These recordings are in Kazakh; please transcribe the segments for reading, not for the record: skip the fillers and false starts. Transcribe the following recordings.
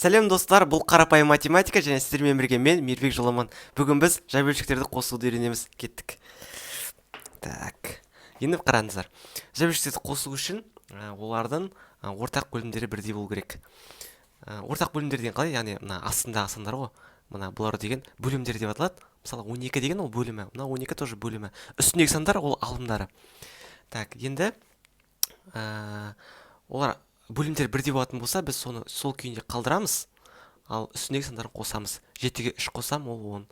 Сәлем, достар! Бұл «Қарапайым математика» және сіздермен бірге мен, Мейірбек Жоламан. Бүгін біз жай бөлшектерді қосуды үйренеміз. Кеттік! Так, енді қараңыздар, жай бөлшектерді қосу үшін олардың ортақ бөлімдері бірдей болу керек. Ортақ бөлімдер деген қалай? Яғни мына астындағы сандар ғой, мына бұлар деген бөлімдер деп аталады. Мысалы, 12 деген ол бөлімі, мына 12 тоже бөлімі, үстіндегі сандар ол алымдары. Так, енді олар бөлімдер бірдей болатын болса, біз соны сол күйінде қалдырамыз, ал үстіндегі сандарын қосамыз. Жетіге үш қосам, ол 10.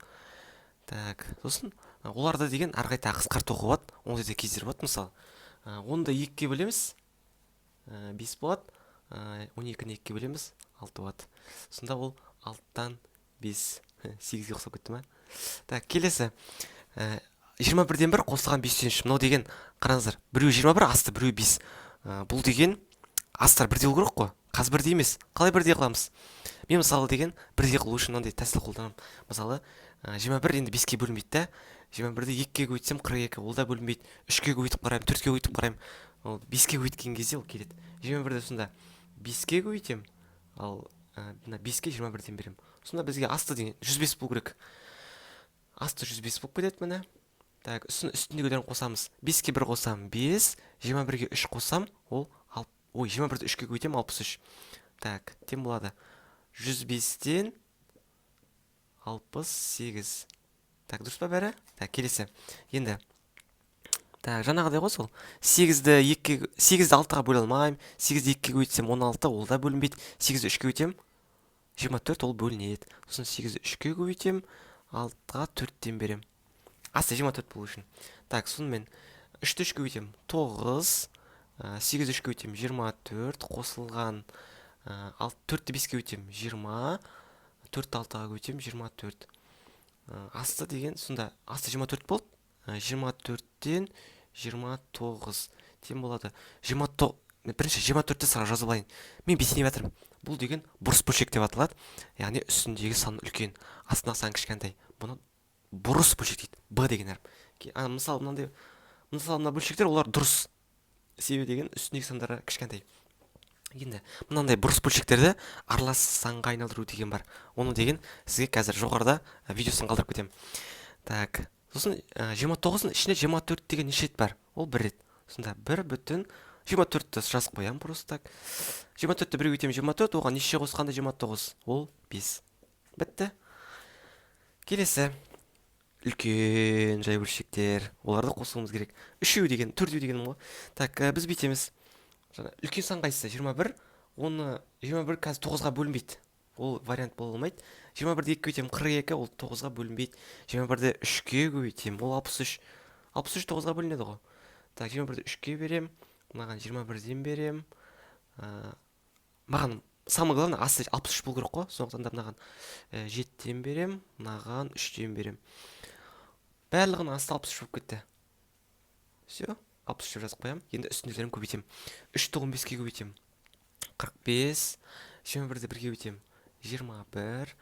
Так, сосын оларды деген ары қарай тағы қысқартуға болады, ондай да кездер болады. Мысалы, 10-ды екіге бөлеміз, 5 болады. 12-ні екіге бөлеміз, 6 болады. Сонда ол алтыдан бес сегізге ұқсап кетті ма? Так, келесі: 21-ден 1 қосылған бестен үш. Мынау деген, қараңыздар, біреуі 21 асты, біреуі 5. Бұл деген астар бірдей болу керек қой. Қазір бірдей емес. Қалай бірдей қыламыз? Мен, мысалы, деген бірдей қылу үшін мынандай тәсіл қолданамын. Мысалы, 21 енді беске бөлінбейді да. 21-ді екіге көбейтсем, 42, ол да бөлінбейді. Үшке көбейтіп қараймын, төртке көбейтіп қараймын, ол беске көбейткен кезде ол келеді. 21-ді сонда беске көбейтемін, ал мына беске 21-ден беремін. Сонда бізге асты деген 105 болу керек. Асты 105 болып кетеді, міне. Так, үстіндегілерін қосамыз. Беске бір қосамын, 5. 21-ге үш қосам, ол, ой, 21-ді үшке көбейтемін, 63. Так, тең болады 105-тен 68. Так, дұрыс па бәрі? Так, келесі. Енді, так, жаңағыдай ғой сол. Сегізді екіге, сегізді алтыға бөле алмаймын. Сегізді екіге көбейтсем, 16, ол да бөлінбейді. Сегізді үшке көбейтемін, 24, ол бөлінеді. Сосын сегізді үшке көбейтемін, алтыға төрттен беремін, асты 24 болу үшін. Так, сонымен үшті үшке көбейтемін, 9. Сегізді үшке көбейтемін, 24, қосылған төртті беске көбейтемін, 20. Төртті алтыға көбейтемін, 24. Асты деген сонда асты 24 болды. 24-тен 29 тең болады. Бірінші 24-ті сразу жазып алайын. Мен бесене жатырмын. Бұл деген бұрыс бөлшек деп аталады, яғни үстіндегі сан үлкен, астындағы сан кішкентай. Бұны бұрыс бөлшек дейді, б деген әріп. Мысалы, мынандай, мысалы, мына бөлшектер, олар дұрыс, себебі деген үстіндегі сандары кішкентай. Енді мынандай бұрыс бөлшектерді аралас санға айналдыру деген бар. Оны деген сізге қазір жоғарыда видеосын қалдырып кетемін. Так, сосын 29-дың ішінде 24 деген неше рет бар? Ол бір рет. Сонда 1,24-ті жазып қоямын просто так. 24-ті бірге көбейтемін, 24. Оған неше қосқанда 29? Ол 5. Бітті. Келесі үлкен жай бөлшектер, оларды қосуымыз керек. Үшеу деген, төртеу дегенім ғой. Так, біз бүйтеміз: жаңа үлкен сан қайсысы? 21. Оны, 21 қазір тоғызға бөлінбейді, ол вариант бола алмайды. 21-ді екіге көбейтемін, 42, ол тоғызға бөлінбейді. 21-ді үшке көбейтемін, ол 63. 63 тоғызға бөлінеді ғой. Так, 21-ді үшке беремін, мынаған 21-ден беремін. Маған самое главное асты 63 болу керек қой. Сондықтан да мынаған жетіден беремін, мынаған үштен беремін. Барлығының асты 63 болып кетті. Все, 63 деп жазып қоямын. Енді үстіндегілерін көбейтемін. Үшті 15-ке көбейтемін, 45. 21-ді бірге көбейтемін, 21.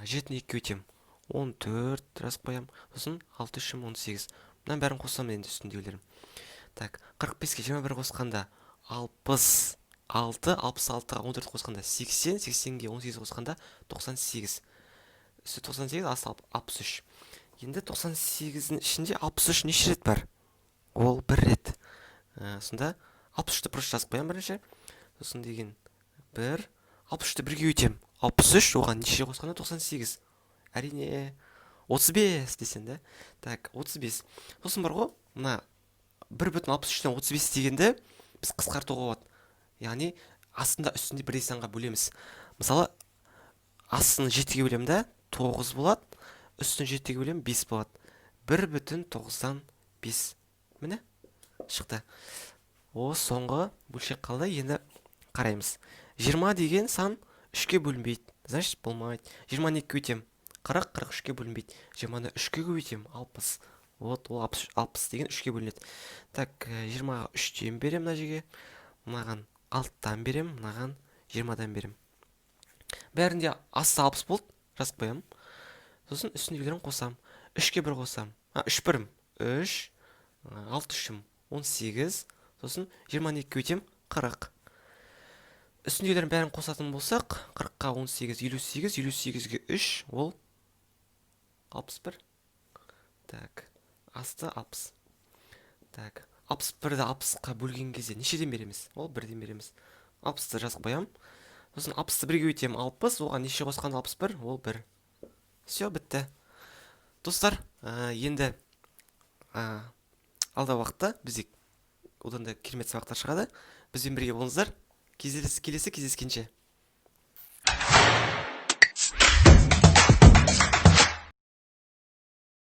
Жетіні екіге көбейтемін, 14, жазып қоямын. Сосын алты үшім 18. Мынаның бәрін қосамын енді, үстіндегілерін. Так, 45-ке 21 қосқанда, 66. 66-ға 14 қосқанда, 80. 80-ге 18 қосқанда, 98. Үсті 98, асты 63. Енді 98-дің ішінде 63 неше рет бар? Ол бір рет. Сонда 63-ті просто жазып қоямын бірінші. Сосын деген бір, 63-ті бірге көбейтемін, 63. Оған неше қосқанда 98? Әрине, 35 десең да. Так, 35. Сосын бар ғой, мына 1,63-тен 35 дегенді біз қысқартуға болады, яғни астында, үстінде бірдей санға бөлеміз. Мысалы, астын жетіге бөлемін да, 9 болады. Үстін жетіге бөлемін, 5 болады. 1,5, міне, шықты. О, соңғы бөлшек қалды. Енді қараймыз: 20 деген сан үшке бөлінбейді, значит, болмайды. 20-ны екіге көбейтемін, 40. 40 үшке бөлінбейді. 20-ны үшке көбейтемін, 60. Вот, ол 60 деген үшке бөлінеді. Так, 20-ға үштен беремін мына жерге, мынаған алтыдан беремін, мынаған 20-дан беремін. Бәрінде асты 60 болды, жазып қоямын. Сосын үстіндегілерін қосамын. Үшке бір қосамын, үш бірім үш, алты үшім 18. Сосын 20-ны екіге көбейтемін, 40. Үстіндегілердің бәрін қосатын болсақ, 40-қа 18, 58, 58-ге 3, ол 61. Так, асты 60. Так, 61-ді 60-қа бөлген кезде нешеден береміз? Ол бірден береміз. 60-ты жазып қоямын. Сосын 60-ты бірге көбейтемін, 60. Оған неше қосқанда 61? Ол 1. Все, бітті, достар. Енді алдағы уақытта бізде одан да керемет сабақтар шығады. Бізбен бірге болыңыздар. Келесі кездескенше.